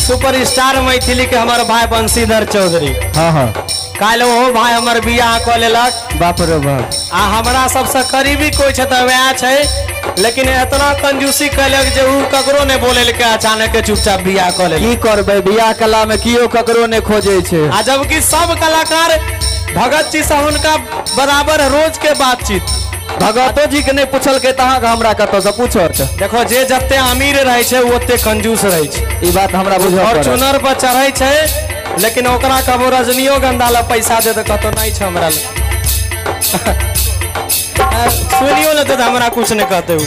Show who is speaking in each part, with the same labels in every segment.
Speaker 1: Superstar Maithili के हमार भाई बंशीधर चौधरी।
Speaker 2: हाँ हाँ
Speaker 1: काल्हि ओहो भाई हमर बियाह कऽ लेलक।
Speaker 2: बाप रे बाप।
Speaker 1: आ हमरा सबसे करीबी कोई छै तऽ वएह छै, लेकिन एतना कंजूसी कैलक जे उ ककरो नहीं बोलेलकै, अचानक चुपचाप बियाह कऽ लेलक।
Speaker 2: की करबै, बियाह कला में कियो ककरो नहीं खोजे छै।
Speaker 1: आ जबकि सब कलाकार भगत जी से हुनका बराबर रोज के बातचीत।
Speaker 2: भगतो जी के नहीं पूछलकै तऽ अहाँके हमरा कतऽ से पूछत।
Speaker 1: देखो जे जते अमीर रहै छै ओ ओते कंजूस रहै छै,
Speaker 2: ई बात हमरा बुझल पड़ल।
Speaker 1: फॉर्च्यूनर पर चढ़ै छै लेकिन ओकरा कहबो रजनियोगंधा ला पैसा दे तऽ कहतो नहीं छै हमरा लग। सुनियो लेते तऽ हमरा कुछ नहीं कहते उ।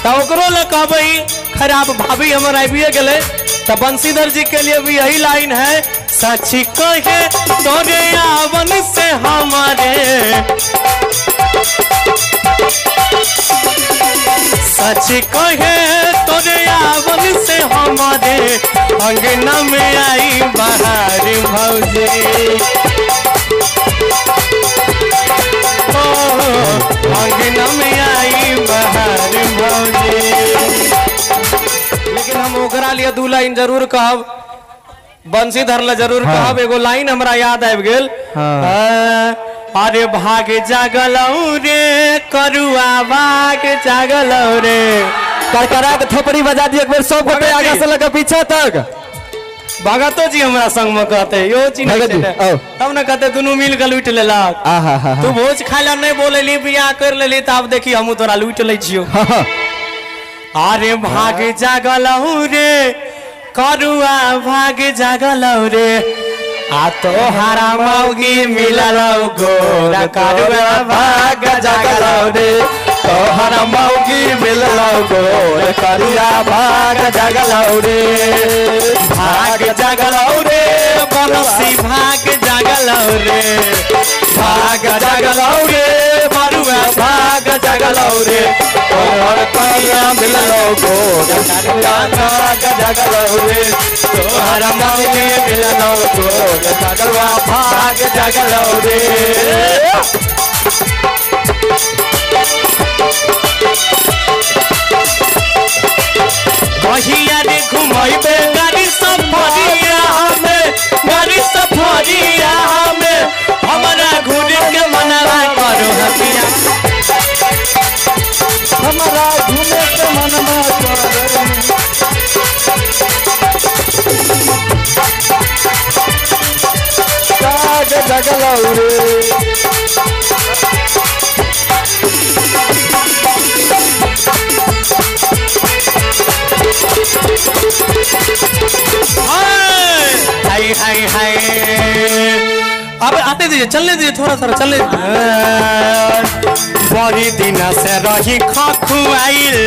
Speaker 1: तऽ ओकरो लए कहबै, खैर आब भाभी हमर आबिए गेलै तऽ बंशीधर जी के लिए भी यही लाइन है। सची कहे तोरे आवन से हमारे, सच कहे तोरे आवन से हमारे अंगना में आई बहार भौजी। ओ अंगना में आई बहार भौजी। लेकिन हम ओकरा लिए दू लाइन जरूर कहब, बंशीधर ला जरूर कहब। एगो लाइन हमरा याद आबि गेल। अरे भाग जागलौ रे करुआ भाग जागलौ रे।
Speaker 2: करकरा के थोपड़ी बजा दियो एक बेर सब गोटे आगे से लगा पीछे तक।
Speaker 1: भगतो जी हमरा संग में कहते यो चीज तब न कहते दुनू मिल के लूटि लेलक। तू भोज खाय ला नहीं बोलेली, बियाह कर लेली तऽ आब देखी हमहूँ तोरा लूटि लै छियौ। अरे भाग जागलौ रे करुआ भाग जागलौ रे, आ तोहारा मौगी मिललौ गोरा करुआ भाग जागलौ रे,
Speaker 2: तोहारा मौगी मिललौ गोरा करुआ भाग जागलौ रे।
Speaker 1: भाग जागलौ रे बनसी भाग जागलौ रे, भाग जागलौ रे बरुआ भाग जागलौ रे,
Speaker 2: तोहर करुआ मिललौ गोरा करुआ भाग जागलौ रे,
Speaker 1: तोहरा मौगी मिललौ गोरा करुआ भाग जागलौ रे। कहिया रे घुमैबे गाड़ी सफरिया हमें, गाड़ी सफरिया हमें, हमरा घूर के मनवा करो हतिया,
Speaker 2: हमरा घूमे के मनवा करो। भाग जागलौ रे।
Speaker 1: हाय हाय हाय। अब आते दीजिए, चलने दीजिए, थोड़ा थोड़ा चलने। बड़ी दिन से रही खखुआइल,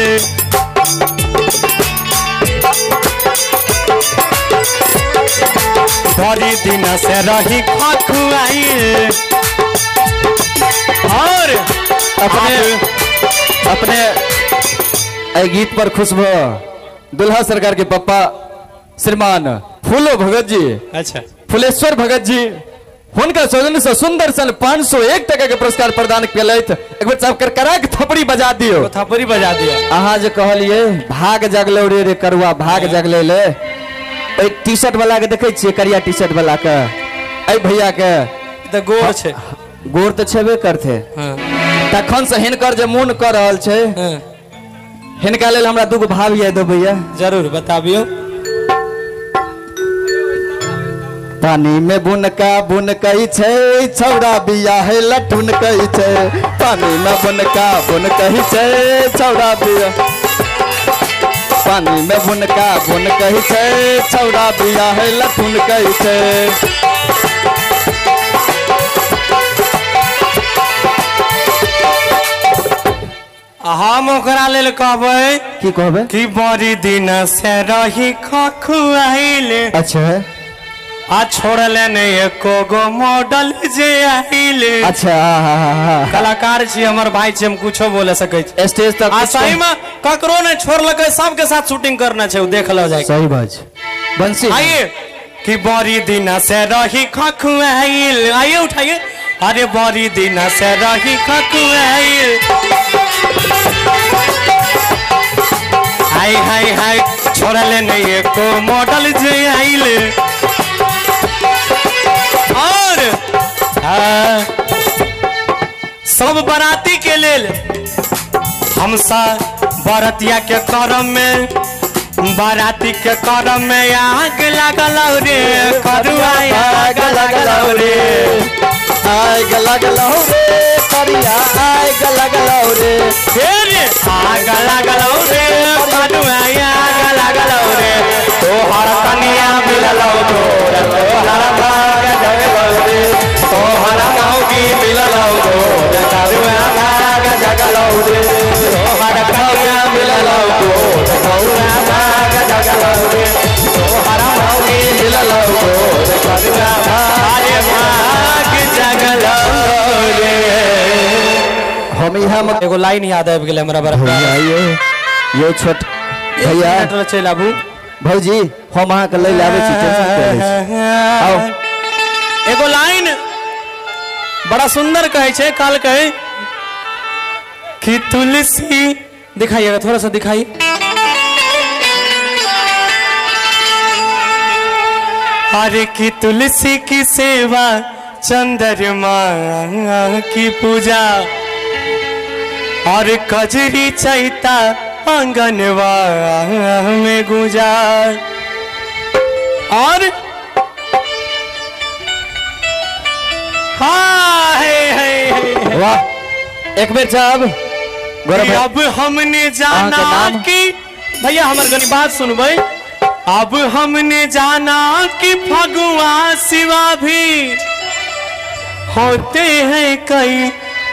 Speaker 1: बड़ी दिन से रही खखुआइल। और
Speaker 2: अपने अपने गीत पर खुश भ दुल्हा सरकार के पप्पा श्रीमान फूलो भगत जी,
Speaker 1: अच्छा
Speaker 2: फुलेश्वर भगत जी, हुनका सौजन्य से सुंदर सन 501 टका के पुरस्कार प्रदान केलथि। एक बेर सब करकरा के थपड़ी बजा दियो,
Speaker 1: थपड़ी बजा दियो।
Speaker 2: अहाँ जे कहलिए भाग जगलो रे रे करुआ भाग जगले ले, ओहि टी शर्ट वाला के देखै छियै, करिया टी शर्ट वाला के, एहि भैया के
Speaker 1: तऽ गोर छै,
Speaker 2: गोर तऽ छेबे करथे। तखन से हिनकर जे मोन कर रहल छै, हिनका लेल हमरा दूगो भाव याद अबैया।
Speaker 1: जरूर बताबियो।
Speaker 2: पानी में बुनका बुनकै छै छौड़ा बिया है लठुन कै छै, पानी में बुनका बुनकै छै छौड़ा बिया, पानी में बुनका बुनकै छै छौड़ा बिया है लठुन कै छै।
Speaker 1: हम ओकरा लेल कहबै,
Speaker 2: की कहबै,
Speaker 1: कि बड़ी दिन से रही खखुआइल,
Speaker 2: अच्छा
Speaker 1: आ छोड़ले नहीं एको गो मॉडल जे आइल।
Speaker 2: अच्छा
Speaker 1: कलाकार छी हमर भाई छी, हम कुछो बोले सकै छी।
Speaker 2: स्टेज तक
Speaker 1: आ सही में ककरो नहीं छोड़लकै, सबके साथ शूटिंग करना छै, देख लो जाए।
Speaker 2: सही बात छै। बंसी
Speaker 1: आइए कि बड़ी दिन से रही खखुआइल, आइए उठाइए। अरे बड़ी दिन से रही खखुआइल, हाय हाय हाय छोड़ले नहीं एको मॉडल जे आइल। और सब बराती के लेल हमसा बरतिया के करम में, बाराती के करम में आग लागल रे करुआ आग लागल रे,
Speaker 2: आग लागल रे करिया आग लागल रे,
Speaker 1: फिर आग लागल रे करुआ आग लागल रे, तोहर कनिया मिलल तोर तोहर भाग जगल रे, तोहर मौगी मिलल तोर करुआ भाग जगल रे, तोहर कनिया मिलल तोर करुआ भाग जगल रे, तोहर मौगी मिलल तोर करुआ भाग जगल रे।
Speaker 2: हम यहाँ
Speaker 1: एगो लाइन याद आबि गेलै हमरा बड़ा।
Speaker 2: भैया यो छोट भैया
Speaker 1: चलि आबू।
Speaker 2: भौजी हम अहाँके लै लए आबै छी, टेंशन किया लै छी। आउ
Speaker 1: एगो लाइन बड़ा सुंदर कहै छै, काल कहै कि तुलसी दिखाइएगा थोड़ा सा दिखाइए। अरे कि तुलसी की सेवा चंद्रमा की पूजा, और कजरी चैता आंगनवा में गुजार, और हाँ है
Speaker 2: वाह। एक बेर साहब
Speaker 1: अब हमने जाना कि भैया हमर गनी बात सुनबै। अब हमने जाना कि फगुआ सिवा भी होते हैं कई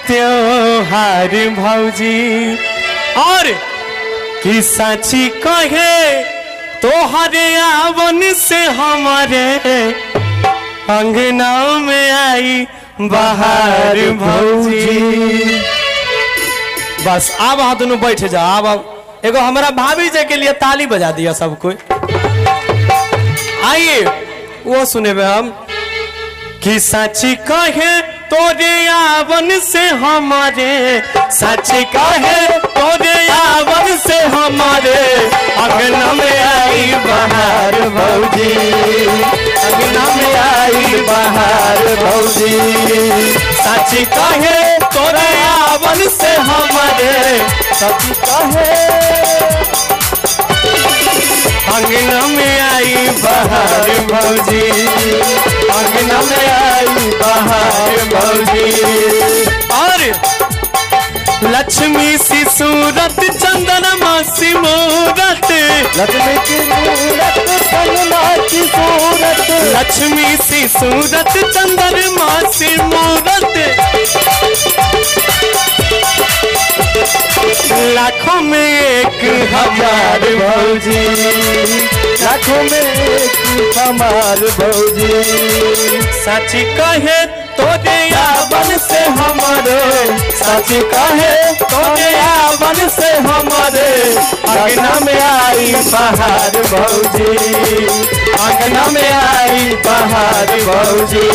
Speaker 1: त्योहार भौजी, और कि साची कहे तोहरे आवन से हमारे अंगना में आई बाहर भौजी। बस अब अहाँ दोनों बैठ जाओ। अब एगो हमारा भाभी जी के लिए ताली बजा दिया सब कोई। आइए वो सुनेबे हम कि साची कहे तोरे आवन से हमारे, साची कहे तोरे आवन से हमारे अंगना में आई बहार भौजी, अंगना में आई बहार भौजी, साची कहे तोरे आवन से हमारे, साची कहे अंगना में आई बहार भौजी, अंगना में आई बहार भौजी। और लक्ष्मी सी सूरत चंद्रमा सी मूरत,
Speaker 2: लक्ष्मी की मूरत चंद्रमा की सूरत,
Speaker 1: लक्ष्मी सी सूरत चंद्रमा सी मूरत, लाखों में एक हमार भौजी,
Speaker 2: लाखों में एक हमार भौजी,
Speaker 1: साची कहे तोरे आवन से हमारे, साची कहे तोरे आवन से हमारे अंगना में आई बहार भौजी, अंगना में आई बहार भौजी।